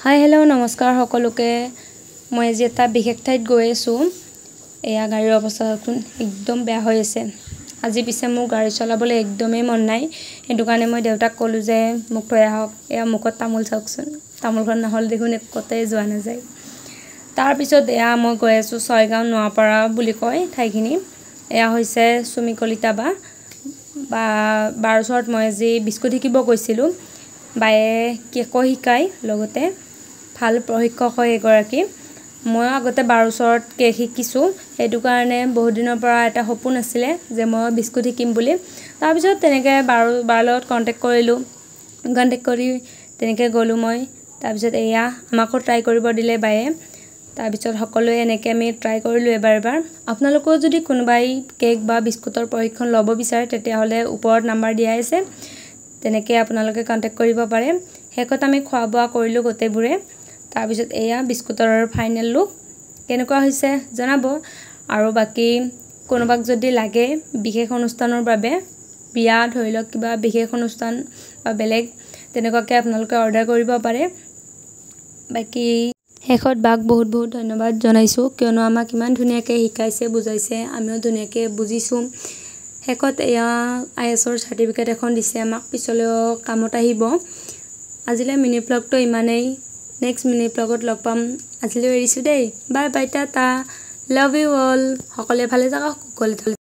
হাই, hello', নমস্কাৰ সকলোকে। মই আজি এটা বিশেষ ঠাইত গৈ আছোঁ। এয়া গাড়ীৰ অৱস্থা চাওকচোন, একদম বেয়া হৈ আছে। আজি পিছে মোৰ গাড়ী চলাবলৈ একদমেই মন নাই। সেইটো কাৰণে মই দেউতাক ক'লোঁ যে মোক থৈ আহক। এয়া মুখত তামোল চাওকচোন, তামোলখন নহ'লে দেখোন ক'তে যোৱা নাযায়। তাৰপিছত এয়া মই গৈ আছোঁ ছয়গাঁও নোৱাপাৰা বুলি কয় ঠাইখিনি। এয়া হৈছে চুমি কলিতা বা বা বাৰ ওচৰত মই আজি বিস্কুট শিকিব গৈছিলোঁ। বায়ে কেকো শিকায়, লগতে ভাল প্ৰশিক্ষক হয় এগৰাকী। ময়ো আগতে বাৰ ওচৰত কেক শিকিছোঁ, সেইটো কাৰণে বহুত দিনৰ পৰা এটা সপোন আছিলে যে ময়ো বিস্কুট শিকিম বুলি। তাৰপিছত তেনেকৈ বাৰ লগত কণ্টেক্ট কৰিলোঁ, কণ্টেক্ট কৰি তেনেকৈ গ'লোঁ মই। তাৰপিছত এয়া আমাকো ট্ৰাই কৰিব দিলে বায়ে। তাৰপিছত সকলোৱে এনেকৈ আমি ট্ৰাই কৰিলোঁ এবাৰ এবাৰ। আপোনালোকেও যদি কোনোবাই কেক বা বিস্কুটৰ প্ৰশিক্ষণ ল'ব বিচাৰে, তেতিয়াহ'লে ওপৰত নাম্বাৰ দিয়াই আছে, তেনেকৈ আপোনালোকে কণ্টেক্ট কৰিব পাৰে। শেষত আমি খোৱা বোৱা কৰিলোঁ গোটেইবোৰে। তাৰপিছত এয়া বিস্কুটৰ ফাইনেল লুক, কেনেকুৱা হৈছে জনাব। আৰু বাকী কোনোবাক যদি লাগে বিশেষ অনুষ্ঠানৰ বাবে, বিয়া ধৰি লওক, কিবা বিশেষ অনুষ্ঠান বা বেলেগ তেনেকুৱাকৈ আপোনালোকে অৰ্ডাৰ কৰিব পাৰে। বাকী শেষত বাক বহুত বহুত ধন্যবাদ জনাইছোঁ, কিয়নো আমাক ইমান ধুনীয়াকৈ শিকাইছে, বুজাইছে, আমিও ধুনীয়াকৈ বুজিছোঁ। শেষত এয়া আই এছৰ চাৰ্টিফিকেট এখন দিছে আমাক, পিছলৈও কামত আহিব। আজিলৈ মিনি ব্লগটো ইমানেই। নেক্সট মিনি ব্লগত লগ পাম। আজিলৈ এৰিছোঁ দেই। Bye bye, tata, love you all. সকলোৱে ভালে থাকক, কুশলে থাকক।